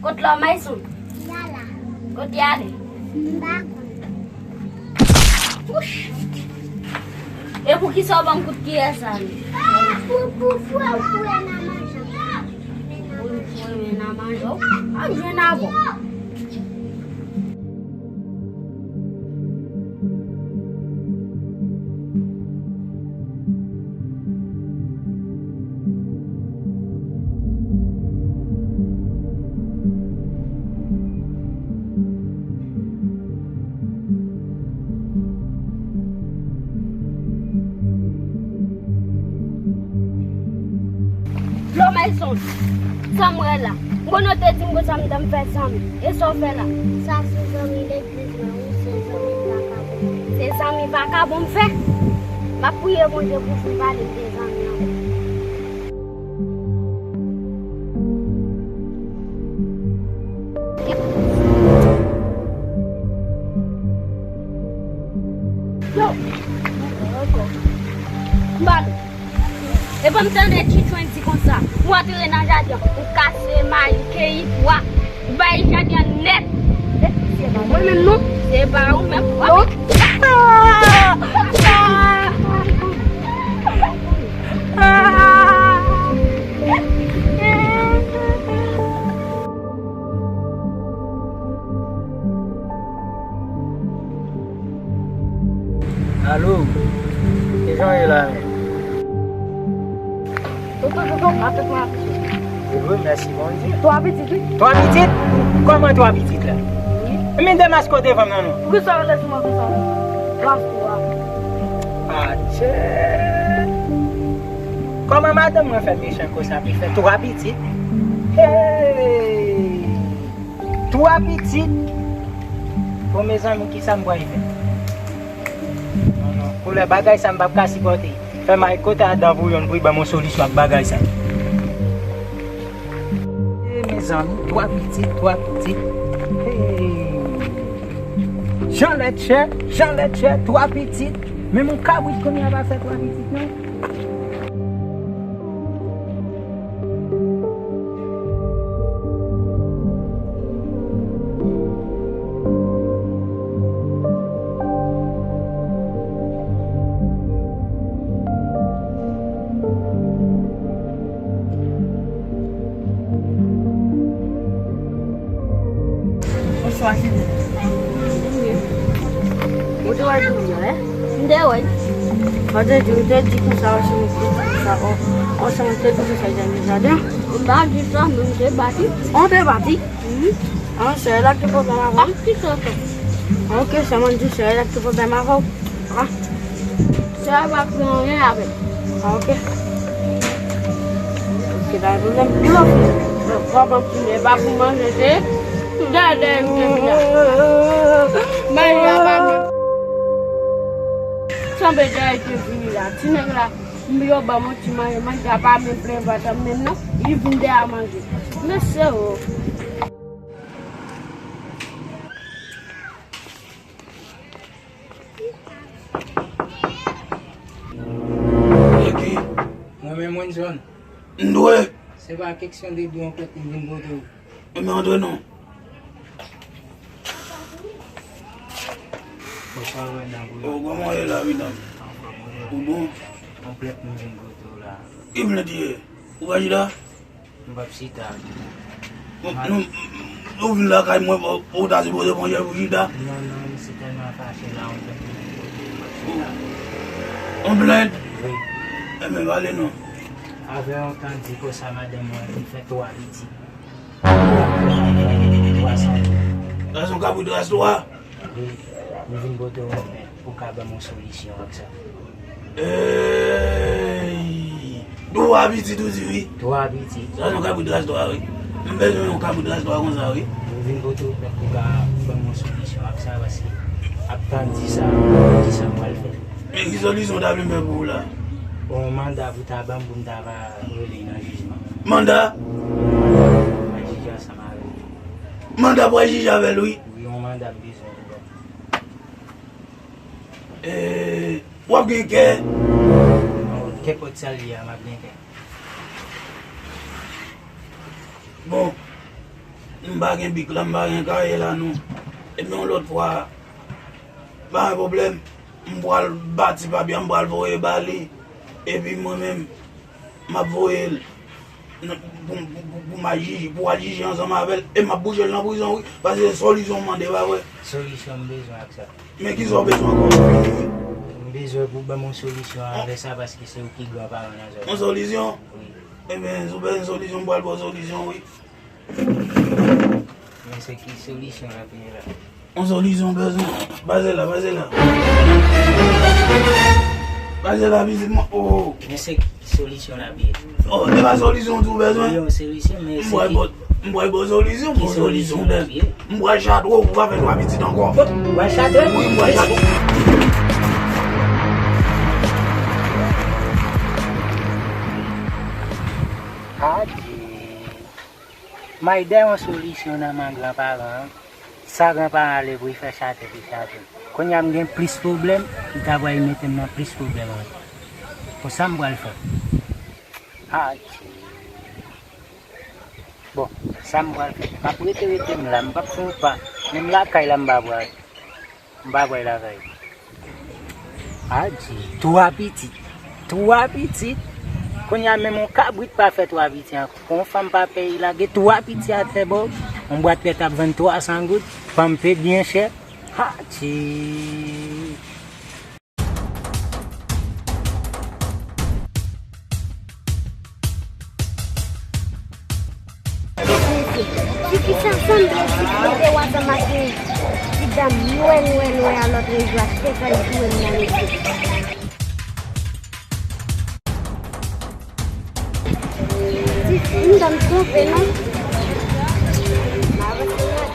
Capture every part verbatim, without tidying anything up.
Kot Lòmayson? Li la la. Kot li ale? M pa konn. Wouch! E poukisa w ban m kout kiyè sa menm? Pou, pou fwè w foure nan manje. Pou m foure nan manje w? Ap jwenn avè w. Lòmayson, sa m wè la. M konnen w te di m konsa m t ap fè zanmi. E sa w fè la? Sa se zanmi legliz mwen, wi, se zanmi vakabon. Se zanmi vakabon m fè? M ap priye Bondye pou fin pale m de zanmi ankò. Yo! M ba nou. Epa m tande Tchitchwen di konsa, ou antre nan jaden an, ou kase mayi, keyi pwa, ou bay jaden an nèt. Mwen menm non. Se pa ou menm. Non. Ah! Ah! Ah! Alo, kijan w ye la menm? Tonton, tonton, atè mwen ap piti. Wi, mèsi Bondye. Twa pitit, wi. Twa pitit? Kòman twa pitit la? Wi. Men demaske w te vann nan non. Poukisa w rele sou mwen konsa? Ras twa. Atchè. Kòman madanm mwen fè mechan konsa pou fè twa pitit? Hey! Twa pitit? Bon, mezanmi, kisa m pral fè? Non, non, koulè bagay sa m p ap ka sipòte. Fè m al kote Adan Bouyon pou l ban m yon solisyon ak bagay sa. E, mezanmi, twa pitit, twa pitit. Hey! Jan lèt chè, jan lèt chè, twa pitit. Menm yon kabrit kounye a pa fè twa pitit, non. Bonswa, Sylvie. Ou te wè Julie, eh? M te wè. Ou te di, ou te di konsa, ou te di konsa, ou, ou te di konsa, jan de jaden. M pa di sa, men m te pati. Ou te pati? Mhm. Ah, se la ki pwoblèm avè w? Ah, ki sa sa? Ah, ok, sèlman di se la ki pwoblèm avè w. Ah. Sa pa gen anyen avè l. Ah, ok. Ok, pa gen pwoblèm. Yo, papa, m fini. E pa pou manje, se dèyè, dèyè, m te vin la. Manje a pa menm. Sanble dèyè, m te vini la. Ti nèg la, m yo ban m yon ti manje, manje a pa menm plen vant an menm non. Li vin dèyè a manje. Mesye, oh. Ok. Mwen menm, Wenson. M dwe. Se pa keksyon de dwe, anfèt, m vin kote w. Ebyen, antre non. Bonswa, Wenson. Oh, kòman w ye la, medam? Anfòm, wi. Ou bon? Yon plent m vin kote w la. Ki plent ye? Ou pa chita? M p ap chita. Nou, nou, nou vin lakay mwen, ou, ou ta sipoze pran chèz pou chita. Non, non, misye tèlman fache la, yon plent li vin pote, m p ap chita. Yon plent? Wi. Enben, pale non. Avè yon tan di konsa, madanm mwen vin fè twa pitit. Twa san. Sa se yon kabrit ras twa? Wi, m vin kote w, men ou ka ban m yon solisyon ak sa. Ey! Twa pitit ou di wi? Twa pitit. Sa se yon kabrit ras twa wi. M bezwen yon kabrit ras twa konsa wi. M vin kote w, men ou ka ban m yon solisyon ak sa, paske ap tann di sa, di sa m pral fè. Men ki solisyon w ta vle m fè pou ou la? Bon, yon manda pou ta ban m, pou m ta va rele nan jijman. Manda? Yon manda pou m al jije ansanm avè l. Manda pou al jije avè l wi. Wi, yon manda m bezwen pou ban m. Eh, w ap gen kè? Non, kenpòt sa l ye a, m ap gen kè. Bon, M pa gen bik la, m pa gen kaye la non. Epi yon lòt fwa, pa gen pwoblèm. M pral bati papye a, m pral voye ba li. Epi mwen menm, m ap voye l nan, pou, pou, pou, pou m al jije, pou al jije ansanm avè l. E m ap bouje l nan prizon, wi. Paske se solisyon m mande, pa vre? Solisyon m bezwen ak sa. Men kisa w bezwen ankò? M bezwen pou ban m yon solisyon avè sa, paske se ou ki gran paran nan zòn nan. Yon solisyon? Wi. Ebyen, si w bezwen solisyon, m pral ba w solisyon, wi. Men se ki solisyon l ap ye la? Yon solisyon bezwen. Pase la, pase la. Pase la, pitit mwen. Oh. Men se ki solisyon l ap ye? Oh, se pa solisyon tou bezwen? Wi, yon solisyon, men se ki... M pral ba w solisyon, ki solisyon l ap ye? M pral chatre w, ou pa fè twa pitit ankò. Ou pral chatre? Wi, m pral chatre w. Adye. Mayda yon solisyon nan men granparan an. Sa granparan ale pou li fè chatre, li chatre. Kounye a m gen plis pwoblèm, li ta pral mete m nan plis pwoblèm ankò. Bon, sa m pral fè? Adye. Bon, sa m pral fè? M ap rete, rete m la, m p ap fè yon pa. Menm lakay la, m pa pral. M pa pral lakay. Adye, twa pitit. Twa pitit. Kounye a menm yon kabrit pa fè twa pitit ankò. Yon fanm pa peyi la gen twa pitit atè bò w. Yon bwat pèt ap vann twa san goud. Panpe byen chè. Adye. Ti fi sa sanble ti fi de wata maten. Ti dam nwè, nwè, nwè a lòt rejyon a te kay joure m nan lese. Ti fi, m dam twonpe non. M avanse nan.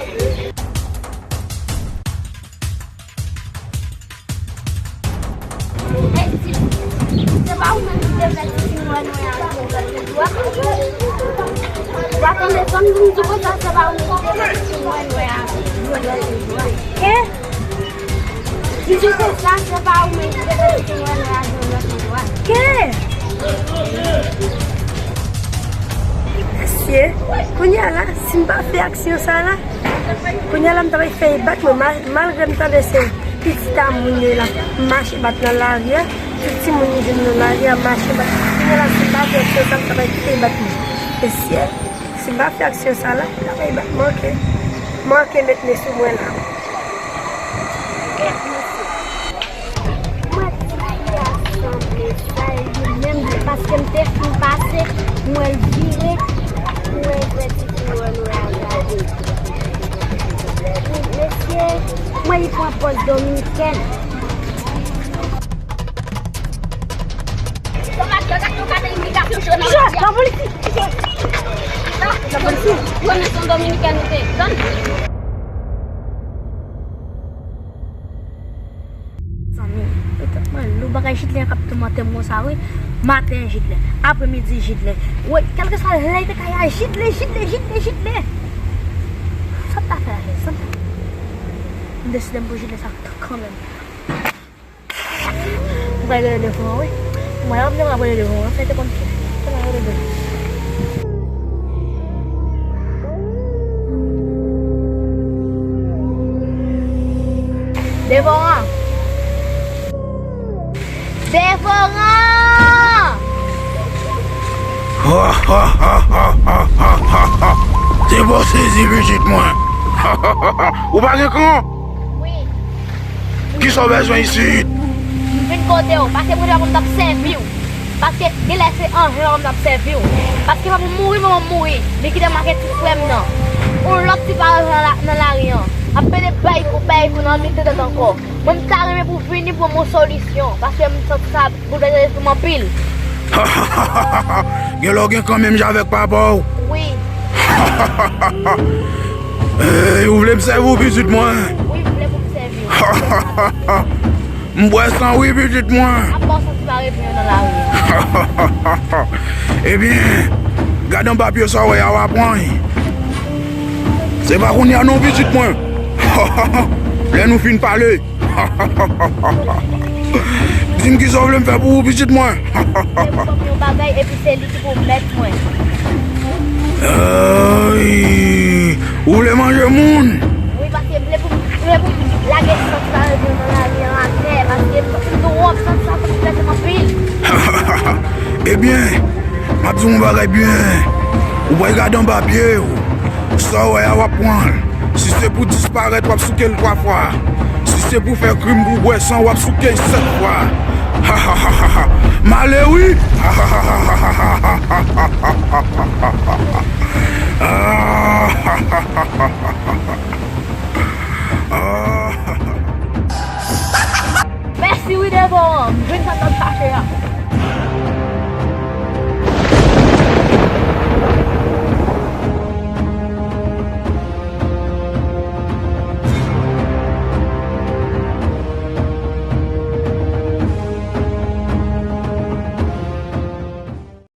Ey, ti, se pa ou menm ki te fè ti fi nwè nwè a jwe lòt jou a? W a tande sa m di w konsa, se pa ou menm ki te fè ti fi nwè nwè a jwe lòt jou a? Ke? Di w konsa, se pa ou menm ki te fè ti fi nwè nwè a jwe lòt jou a? Ke? Mesye, kounye a la, si m pa fè aksyon sa la, kounye a la, m ta pral fè yo bat mwen, ma-, malgre m tande se pitit a moun yo la, m mache bat nan lari a, tout timoun yo jwenn nan lari a, m mache bat. Kounye a la, si m pa fè aksyon sa, m ta pral kite yo bat mwen. Mesye, si m pa fè aksyon sa la, m ta pral bat mwen, oke. Manke met men sou mwen la. Mwen di li a sanble sa, e li menm li, paske m te fin pase, m wè l vire, m wè l vè ti fi nwè nwè a gade. Mesye, mwen li pran pòz dominikèn. Lapolis! Lapolis! Ou konnen se yon dominikèn ou te tann? Zanmi, mwen lou bagay Jidlen k ap toumante m konsa wi. Maten Jidlen, apremidi Jidlen. Wi, kèlkeswa lè li te ka ye a, Jidlen, Jidlen, Jidlen, Jidlen. Sa m ta fè la, sa m ta fè? M deside m pou Jidlen sa kanmenm. M pral rele devan an, wi. Mwen ap nan ap rele devan an, fè te konn ki. Fè nan rele devan. Devan an. Devan an. Se bon sezi pitit mwen. Ou pa gen kran? Wi. Kisa w bezwen isit? M vin kote w, paske mwen te pa konn t ap sèvi w. Paske genlè se anj lan m t ap sèvi w. Paske pa pou mouri, mwen mouri. Li kite m ak ti frè m nan. Yon lòt ti paran nan la, nan lari an. Ap pede bay kou, bay kou nan mitan tèt ankò. Mwen m ta renmen pou w vini pou m yon solisyon, paske m santi sa boulvèse lespri m anpil. Gen lè w gen kanmenm jan avèk papa w. Wi. Ey, ou vle m sèvi w, pitit mwen? Wi, m vle pou m sèvi w. M bwè san wi, pitit mwen. Apa w santi pa reponn yo nan lari? Ebyen, gad anba pye sa w wè a, w a pran l. Se pa kounye a non, pitit mwen. Lè nou fin pale. Di m kisa w vle m fè pou ou, pitit mwen. Fè m kòm yon bagay, epi se li ki pou mèt mwen. Ay, M ap di w yon bagay byen. Ou pral gade anba pye w. Sa w wè a, w ap pran l. Si se pou disparèt, w ap souke l twa fwa. Si se pou fè krim pou bwè san, w ap souke l sèt fwa. M ale wi.